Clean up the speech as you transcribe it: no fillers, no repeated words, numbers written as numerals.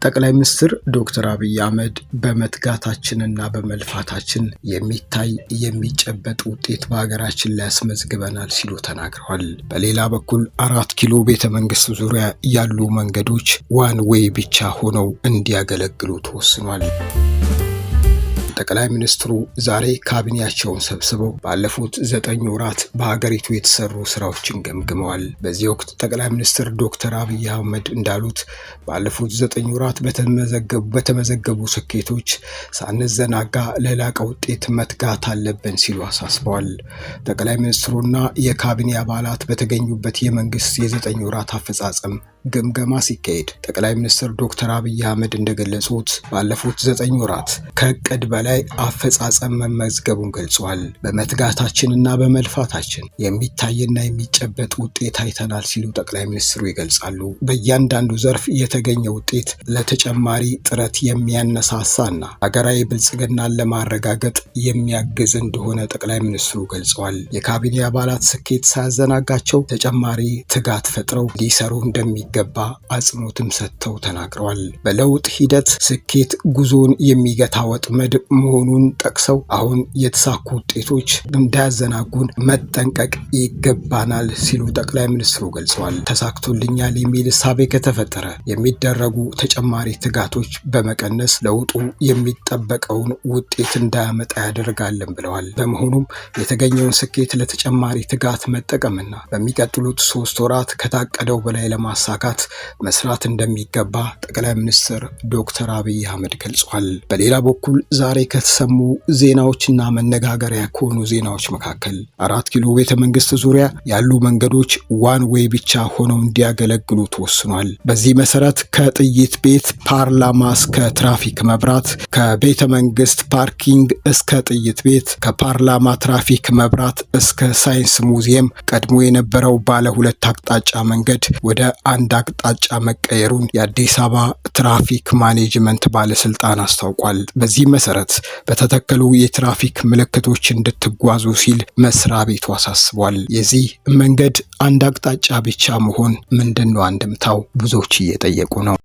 ጠቅላይ ሚኒስትር ዶክተር አብይ አህመድ በመትጋታችንና በመልፋታችን የሚታይ የሚጨበጥ ውጤት በሀገራችን ላይ አስመዝግበናል ሲሉ ተናግረዋል። በሌላ በኩል 4 ኪሎ ቤተ መንግስት ዙሪያ ያሉ መንገዶች one way ብቻ ሆነው እንዲያገለግሉ ተወስኗል። ጠቅላይ ሚኒስትሩ ዛሬ ካቢኔያቸውን ሰብስበው ባለፉት 9 ወራት በሀገሪቱ የተሰሩ ስራዎችን ገምግመዋል። በዚህ ወቅት ጠቅላይ ሚኒስትር ዶክተር አብይ አህመድ እንዳሉት ባለፉት 9 ወራት በተመዘገቡ ስኬቶች ሳንዘናጋ ለላቀ ውጤት መትጋት አለብን ሲሉ አሳስበዋል። ጠቅላይ ሚኒስትሩና የካቢኔ አባላት በተገኙበት የመንግስት የ9 ወራት አፈጻጸም ግምገማ ሲካሄድ ጠቅላይ ሚኒስትር ዶክተር አብይ አህመድ እንደገለጹት ባለፉት 9 ወራት ከእቅድ በላይ አፈጻጸም መመዝገቡን ገልጸዋል። በመትጋታችንና በመልፋታችን የሚታይና የሚጨበጥ ውጤት አይተናል ሲሉ ጠቅላይ ሚኒስትሩ ይገልጻሉ። በእያንዳንዱ ዘርፍ የተገኘ ውጤት ለተጨማሪ ጥረት የሚያነሳሳና ሀገራዊ ብልጽግናን ለማረጋገጥ የሚያግዝ እንደሆነ ጠቅላይ ሚኒስትሩ ገልጸዋል። የካቢኔ አባላት ስኬት ሳያዘናጋቸው ተጨማሪ ትጋት ፈጥረው ሊሰሩ እንደሚገባ አጽንኦትም ሰጥተው ተናግረዋል። በለውጥ ሂደት ስኬት ጉዞን የሚገታ ወጥመድ መሆኑን ጠቅሰው አሁን የተሳኩ ውጤቶች እንዳያዘናጉን መጠንቀቅ ይገባናል ሲሉ ጠቅላይ ሚኒስትሩ ገልጸዋል። ተሳክቶልኛል የሚል እሳቤ ከተፈጠረ የሚደረጉ ተጨማሪ ትጋቶች በመቀነስ ለውጡ የሚጠበቀውን ውጤት እንዳያመጣ ያደርጋልን ብለዋል። በመሆኑም የተገኘውን ስኬት ለተጨማሪ ትጋት መጠቀምና በሚቀጥሉት 3 ወራት ከታቀደው በላይ ለማሳካት መስራት እንደሚገባ ጠቅላይ ሚኒስትር ዶክተር አብይ አህመድ ገልጿል። በሌላ በኩል ዛሬ ከተሰሙ ዜናዎችና መነጋገሪያ ከሆኑ ዜናዎች መካከል 4 ኪሎ ቤተ መንግስት ዙሪያ ያሉ መንገዶች one way ብቻ ሆነው እንዲያገለግሉ ተወስኗል። በዚህ መሰረት ከጥይት ቤት ፓርላማ እስከ ትራፊክ መብራት፣ ከቤተ መንግስት parking እስከ ጥይት ቤት፣ ከፓርላማ ትራፊክ መብራት እስከ ሳይንስ ሙዚየም ቀድሞ የነበረው ባለ ሁለት አቅጣጫ መንገድ ወደ አንድ አቅጣጫ መቀየሩን የአዲስ አበባ ትራፊክ ማኔጅመንት ባለስልጣን አስታውቋል። በዚህ መሰረት በተተከሉ የትራፊክ ምልክቶች እንድትጓዙ ሲል መስሪያ ቤቱ አሳስቧል። የዚህ መንገድ አንድ አቅጣጫ ብቻ መሆን ምንድን ነው አንድምታው? ብዙዎች እየጠየቁ ነው።